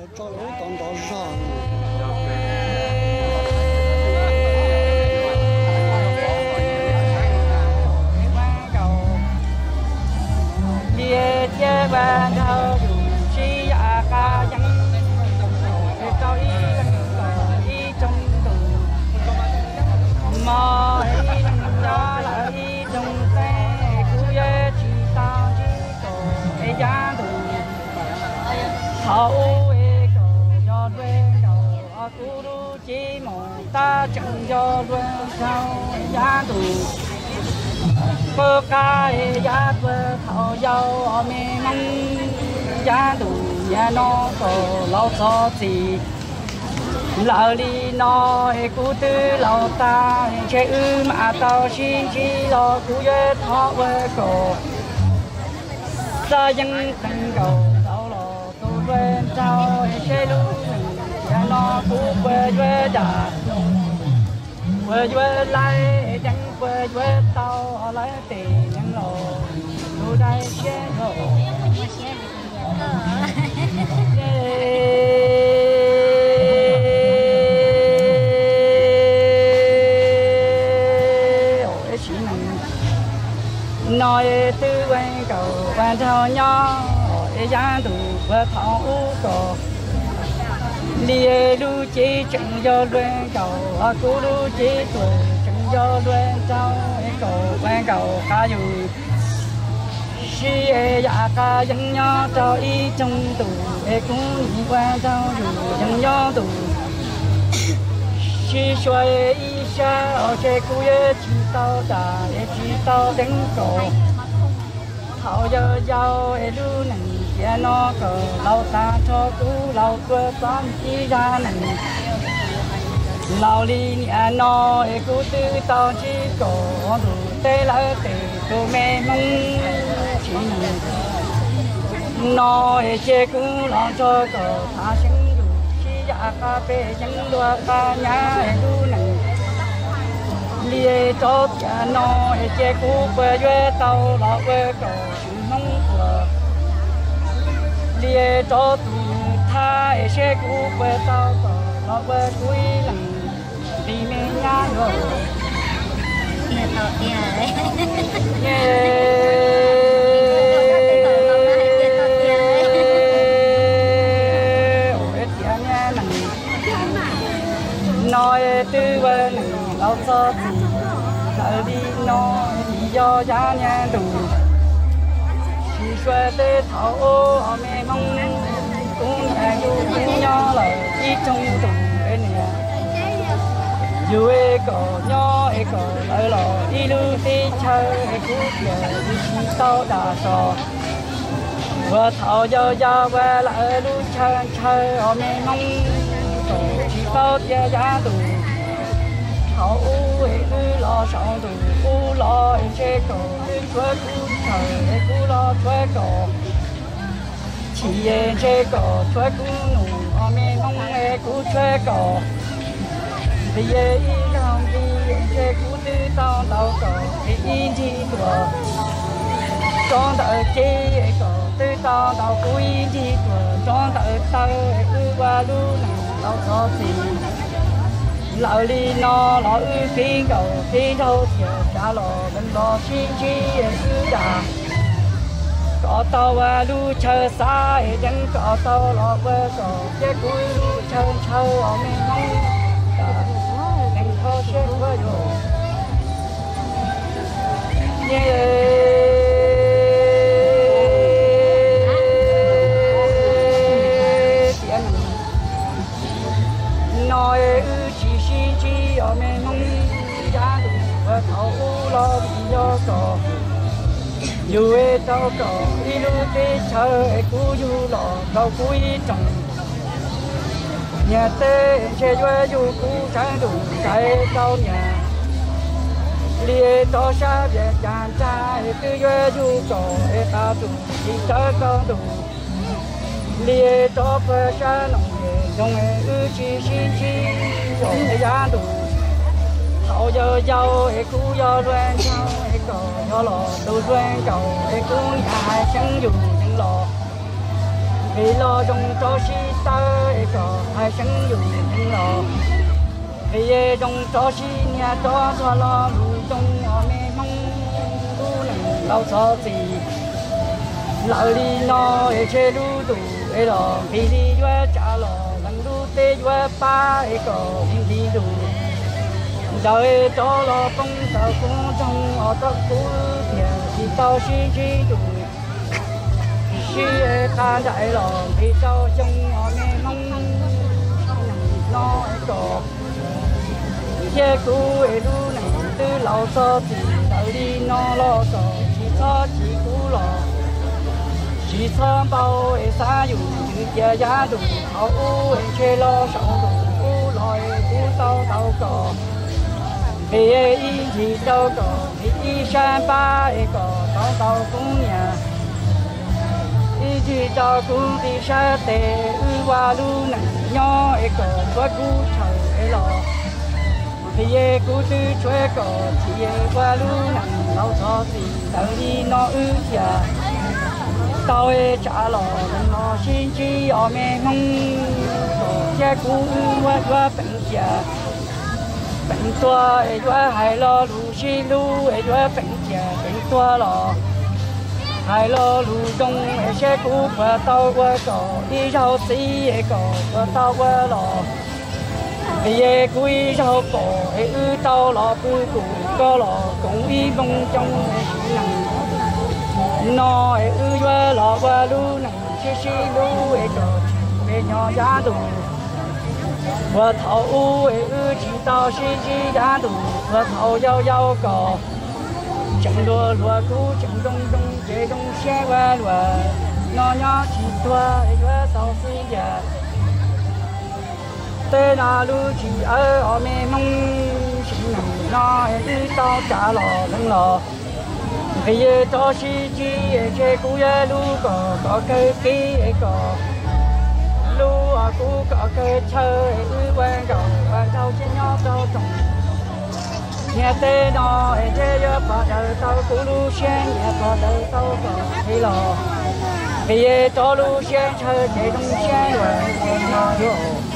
Tso lub tod nrov zog. Li thiab ua nrog yus sib yav qab yeeb, rau ib leeg kom ib rooj ntuj, mos ib leeg nyob lawm ib rooj teb, kuv yuav tsis tau ntsib kom es yav ntuj. Thaum ub es kom yog luag nkaus, kuv lub cev mus tab tseem yog luag nraug es yav ntuj. Pab qab es yav tuag thaum yau os me hmoob, yav ntuj niaj no kom laus txog txim. Lawm li no es kuv twb laus tag, ntshe wb mam tau sib ntsib los kuv yuav thov ua kom xaj yeeb teev nkaus tau los tus luag nraug es seb lub neej tiam no kuv puas yuav dam, puas yuav laib, yeeb puas yuav tau lawv tes neeg los tus dai siab yog. Sim neej no es twb ua nkaus ua nraug nyob es yav ntuj puag thaum ub kom li lub cev tseem yog luag nkaus, kuv lub cev tuag tseem yog luag nraug es kom ua nkaus qab yus. Sib es yam qab yeeb nyob rau ib rooj ntuj es kuv nim ua nraug yus yeej nyob ntuj. Sib suav ib sab os, ces kuv yuav tsis tau dam es tsis tau teev kom thaum yau yau es lub neej tiam no kom laus tag nrho kuv laus tuag txog ib zaj neej. Laus li niaj no es kuv twb tau ntsib kom ntuj teb lawv tes tus me hmoob. Sim neej no es ces kuv los nrog kom thav seev yus sib yam qab peb yeeb luag qab nyab es lub neej. Li rov tiam no es ces kuv puas yuav tau los ua kom tus hmoob puas. Li rov tus nws thab es seb kuv puas tau kom los ua kuv ib leeg nqi me nyab yuav. Tiam niaj neej no es twb ua neej laus txog txim. Lawm li no es yog yav niaj ntuj, tsis suav tej thaum ub os me hmoob, kuv niam yus kuv nyob lawm ib rooj ntuj es niam yus es kom nyob es kom lawv los ib lub teb chaws es kuv tias yus tsis tau dam tso. Puag thaum yau yau ua lawm lub chaw ntshaw os me hmoob, kom tsis paub tias yav ntuj thaum ub es wb los saum ntuj ub los es ntshe kom wb tshuav kuv chaw es kuv los tshuav kom chim es ntshe kom tshuav kuv nus os me hmoob es kuv tshuav kom nqis ib zaug nqis es ntshe kuv twb tau ntaus kom nqis ib nrig tuam. Rov ntawm cev es kom twb tau ntaus kuv ib nrig tuam, rov ntawm taw es wb ua lub neej laus txog txim. Lawm li no los wb qhib nkaus qhib nraug tias cas los lees los sib ntsib es wb dam kom tau ua lub chaw xav es yeej kom tau los ua kom thiab kuv lub chaw ntshaw os me hmoob. Lees kho siab kuv yuav nyem tiam neej no es wb tsis sib ntsib os me hmoob. Yav ntuj puag thaum ub los vim yog kom yus es tau kom ib lub teb chaws es kuv yug los rau kuv ib rooj. Niam teb ntshe yuav yug kuv sawv ntuj ntais rau niam. Li rov sab vias cas nrag es twb yuav yug kom es tas tus tsis sawv rau ntuj. Li rov puag sab noog es noog es wb tsis sib ntsib os yav ntuj. Thaum yau yau es kuv yog luag nraug es kom yog los tus luag nkaus es kuv niam hais seev yus yeej los. Nqis los zoo rov sib tawb es kom hais seev yus neeg los, nqis zoo rov sib nias rov tuag los lus zoo os me Hmoob. Lub neej laus txhob txwm lawm li no es tseg lub ntuj es los nqis li yuav tsav los leej lub teb yuav pab es kom nqis ntuj nraws rov los poob rau kuv nroog os, rau kuv tiag tsis tau sib ntsib ntuj sib qab nraim los nqis rau xyoo os me Hmoob. No es kom thiab kuv es lub neej twb laus txhob txwm lawm li no los kom tsis txhob chim kuv los tsis txhob npau es xav yus twb tias yav ntuj thaum ub es ntshe los saum ntuj ub los es kuv tau tau kom nqis ib ncig rau kom nqis ib sab npab es kom tau tau kuv niam, ib ncig rau kuv nqis sab tes wb ua lub neej nyob es kom tshuav kuv chaw es los nqis kuv twb tshuav kom txim ua lub neej laus txhob txwm lawm li no wb thiaj tau es tsav los leej los sib ntsib os me Hmoob. Kom thiab kuv wb muab yuav peem cia peem tuag es yuav hais lo lus sib hlub es yuav peem cia peem tuag los hais lo lus zoo es seb kuv puas tau ua kom ib zaug txiv es kom puas tau ua los nqis kuv ib zaug pom es wb tau los pw kum koj los koom ib npoo coo es sim neej no es wb yuav los ua lub neej sib sib hlub es kom tsis pes nyob yav ntuj. Puag thaum ub es wb tsis tau sib ntsib yav ntuj, puag thaum yau yau kom tseem hluas hluas kuv tseem zoo zoo ces zoo siab ua luaj, no nyob tsis tuag es yuav tau xwb yam. Tej no lub tsis awb os me Hmoob, sim neej no es wb tau tsav los leej los nqis rov sib ntsib es tseg kuv yuav lub kom kom kawg kib es kom lub os kuv kom kawg chaw es wb ua nkaus ua nraug thiab nyob rau tsoom niam tej no es thiaj yuav pom daws tau kuv lub siab, nyias pom daws tau kom nqis los nqis rov lub siab ntshaw ces zoo siab luaj no yuav.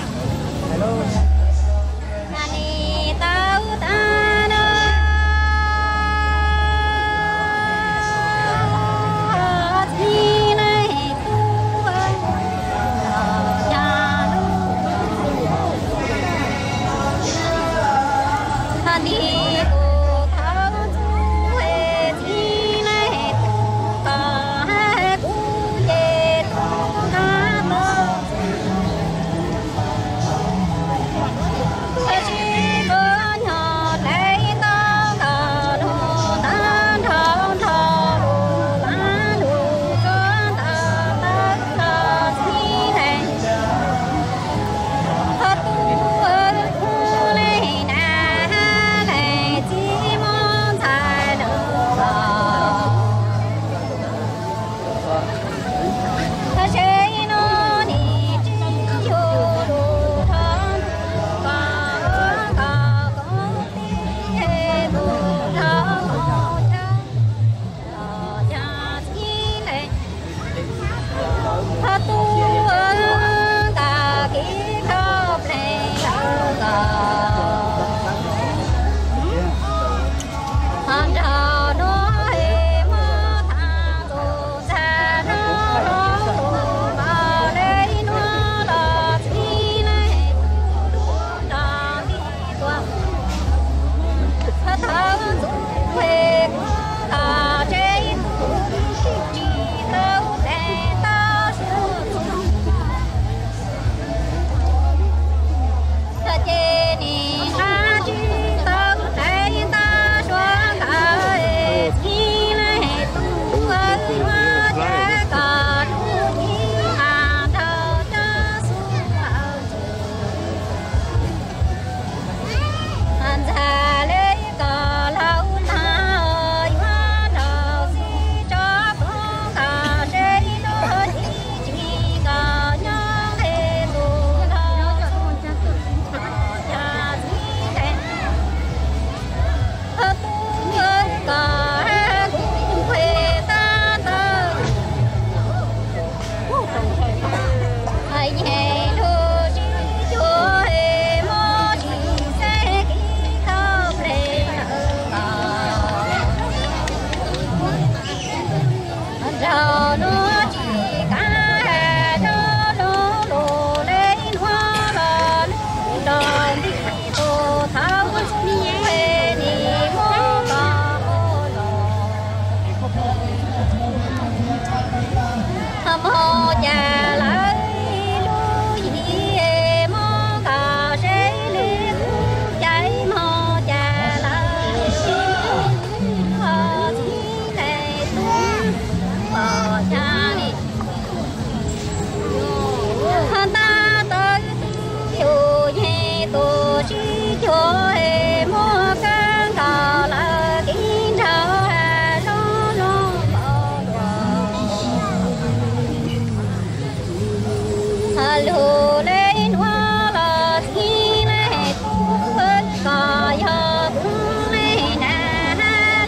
Lug le nuav los txij le tub, koj yog kuv le nab,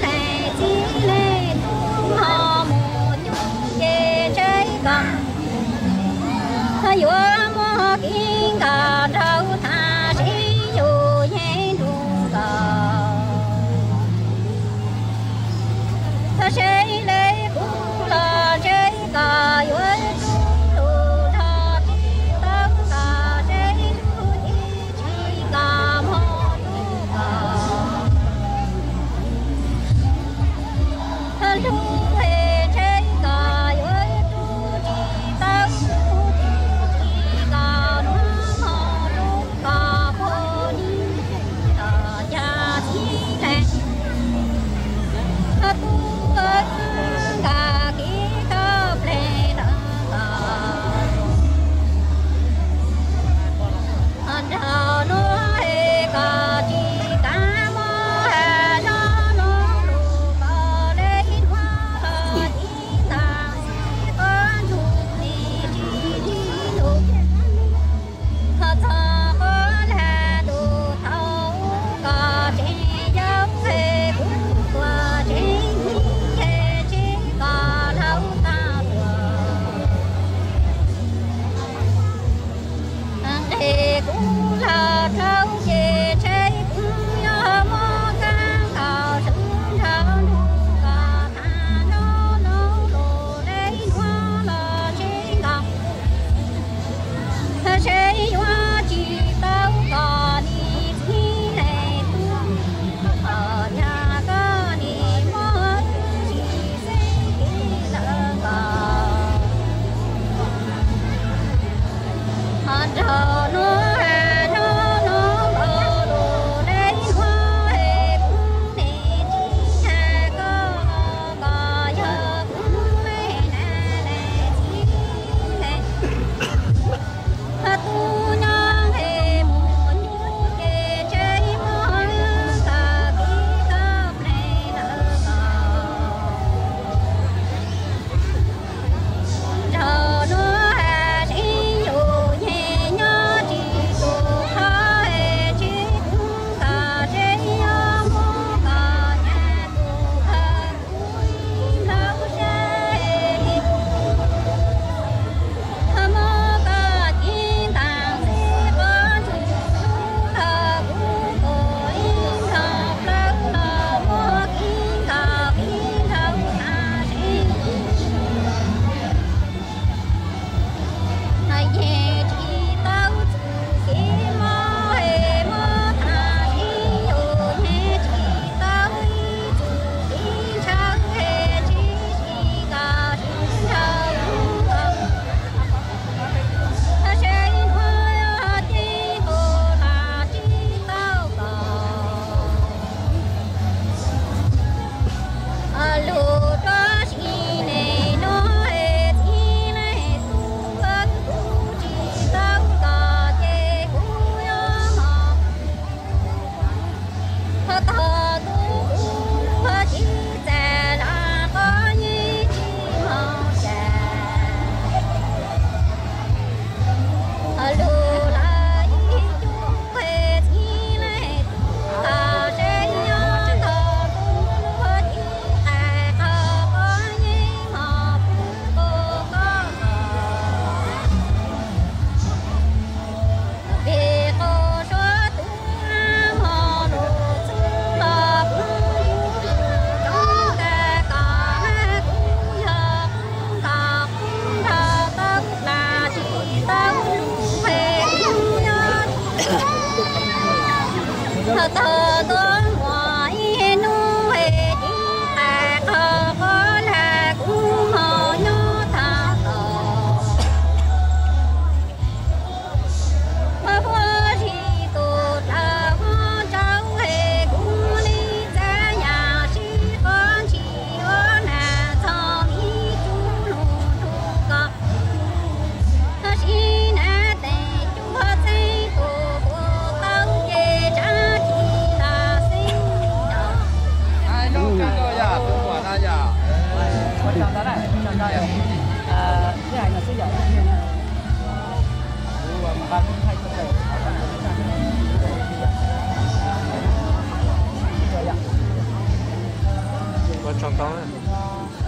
le txij le tub ho mus cuag ces ntshe koj yuav muaj kev nkag nraug tag, seb yus yeej nrug koj. Seb le kuv los ntshe koj yuav tub lug nrog tsis tau koj, seb lug ces tsis koj moog rua koj. Lug es ntshe koj yuav rua tsis tau, lug ces tsis koj nuav moog rua koj puag ntug los yog txij le tub, nkag kev koj pleg ntawm koj. Nraug nuav es koj tsis kav mob, nraug nuav lug koj le nuav los txij ntaag seb koj nrug es tsis txij lug. Ho txog qhov lag ntuj thaum koj tseem yau es kuv tuag tseem hnyiab es tseem koj laug tag tuag. Nqe kuv laug rau ces ntshe kuv yuav mob kab nkaus sub nraug nrug koj tag, nraug nuav lug le nuav los ntshe koj, ntshe yuav tsis tau koj nim txij le tub, koj yog koj nim muaj tsis xeeb kev ntawm koj. Nraug nuav, nraug nuav lug le nuav es kuv nim tsis hais koj, koj yog kuv le nab le txij le tub nyob es mus cuag ces ntshe mob nkag kev koj pleg ntawm koj. Nraug nuav es yus yeej nyob tsis tau qhov es tsis tub koj, ntshe yuav mob koj nyab tug kawg kuv ib nplauj sab. Mob koj cev ntaag xeb qhov ntsug, nrug kuv tus ib nplog plawv los muab kev nkag kev nraug tag seb yeej tsis tau txuj kev mob es mob tag seb yus yeej tsis tau ib txuj kev ntshaw es tsis sib koj sib ntshaw lug. Seb nuav yog ceeb tus los tsis tau koj lug rua sib le nuav es txij le tub kuv tsis tau koj ces kuv yuav moog. Tog tug kuv lug tsis txais los qhov yeej tsis moog cas. Lug los ib cug es txij le tub koj seb yuav tog kuv lug tsis txais qhov qhov yeej moog pub kuv koj koj. Vim qhov suav tub hmo lug txug los kuv yug lug coob kawg koj hab kuv yog qoob koj qoob nrog tau plag tsis tau lug es kuv yog tog tog tuab muag ib nub es tsis txais qhov qhov lag kuv moog nyob tag los. Huab huab si tus dlawg huab ntsauv es kuv li txav yam sib qhov ntshis ua nag txog ib tug lug nrug koj. Sib nab teem cuag txeeb tus puas tau ces tsaav ci Tso ntau.